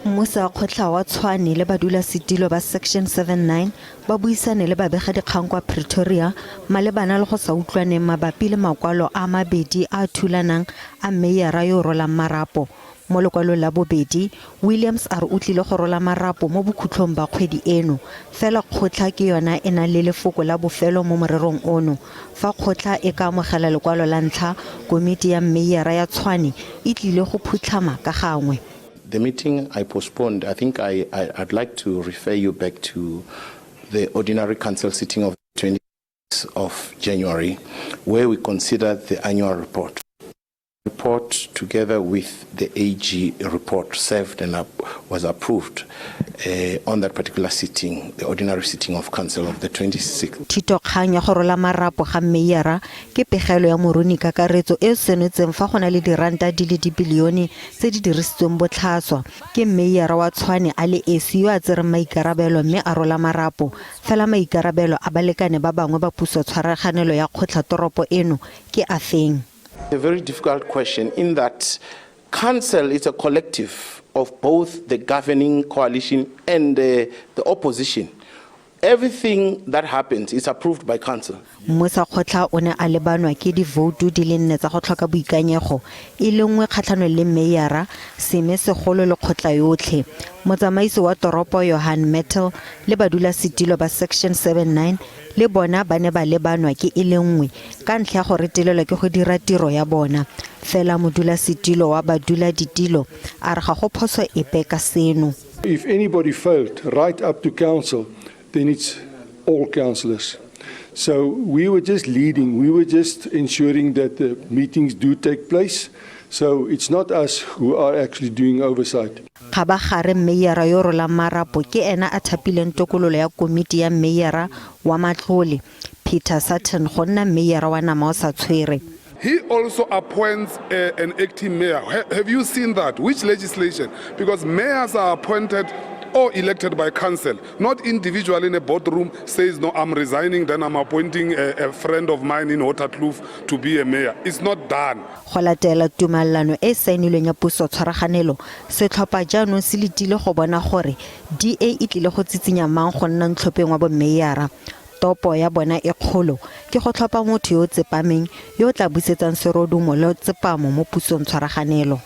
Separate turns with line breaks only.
Mmusakgotla wa Tshwane le badulasetilo ba Section 79 ba buisane le babegadikgang kwa Pretoria malebana le go sa utlwaneng mabapi le makwalo a mabedi a a thulanang a meyara yo o rolang marapo. Mo lekwalong la bobedi, Williams a re o tlile go rola marapo mo bokhutlhong ba kgwedi eno, fela kgotla ke yona e nang le lefoko la bofelo mo morerong ono. Fa kgotla e ka amogela lekwalo la ntlha, komiti ya mmeyara ya Tshwane e tlile go phutlhama ka gangwe.
The meeting I postponed, I think I'd like to refer you back to the ordinary council sitting of 20th of January, where we considered the annual report. Report together with the AG report served and was approved on that particular sitting, the ordinary sitting of council of the 26th.
Thitokgang ya go rola marapo ga mmeyara ke pegelo ya moruni kakaretso e senotseng fa go na le diranta di le dibilione tse di dirisitsweng botlhaswa. Ke mmeyara wa Tshwane a le esi yo a tsereng maikarabelo mme a rola marapo, fela maikarabelo a balekane ba bangwe ba puso tshwaraganelo ya kgotla toropo eno ke a feng?
A very difficult question in that council is a collective of both the governing coalition and the opposition. Everything that happens is approved by council.
Mmusakgotla o ne a lebanwa ke divoutu di le nne tsa go tlhoka boikanyego, e le nngwe kgatlhanong le meyara, seme segolo le kgotla yotlhe. Motsamaisi wa toropo Johan Metal le badulasetilo ba Section 79 le bona ba ne ba lebanwa ke e le nngwe ka ntlha ya go retelelwa ke go dira tiro ya bona. Fela modulasetilo wa baduladitilo a re ga go phoso epe ka seno.
If anybody failed right up to council, then it's all councillors. So we were just leading, we were just ensuring that the meetings do take place. So it's not us who are actually doing oversight.
Kgabagare mmeyara yo rolang marapo ke ena a thapileng tokololo ya komiti ya mmeyara wa matlole Peter Sutton go nna mmeyara wa nama o sa tshwere.
He also appoints an acting mayor. Have you seen that? Which legislation? Because mayors are appointed or elected by council, not individual in a boardroom says, no, I'm resigning, then I'm appointing a friend of mine in Waterkloof to be a mayor. It's not done.
Go latela tumalano e saenilweng ya puso tshwaraganelo, setlhopha jaanong se letile go bona gore DA e tlile go tsitsinya mang go nna ntlhopheng wa bommeyara. Topo ya bona e kgolo ke go tlhopha motho yo o tsepameng yo o tla busetsang serodumo le tsepamo mo pusong tshwaraganelo.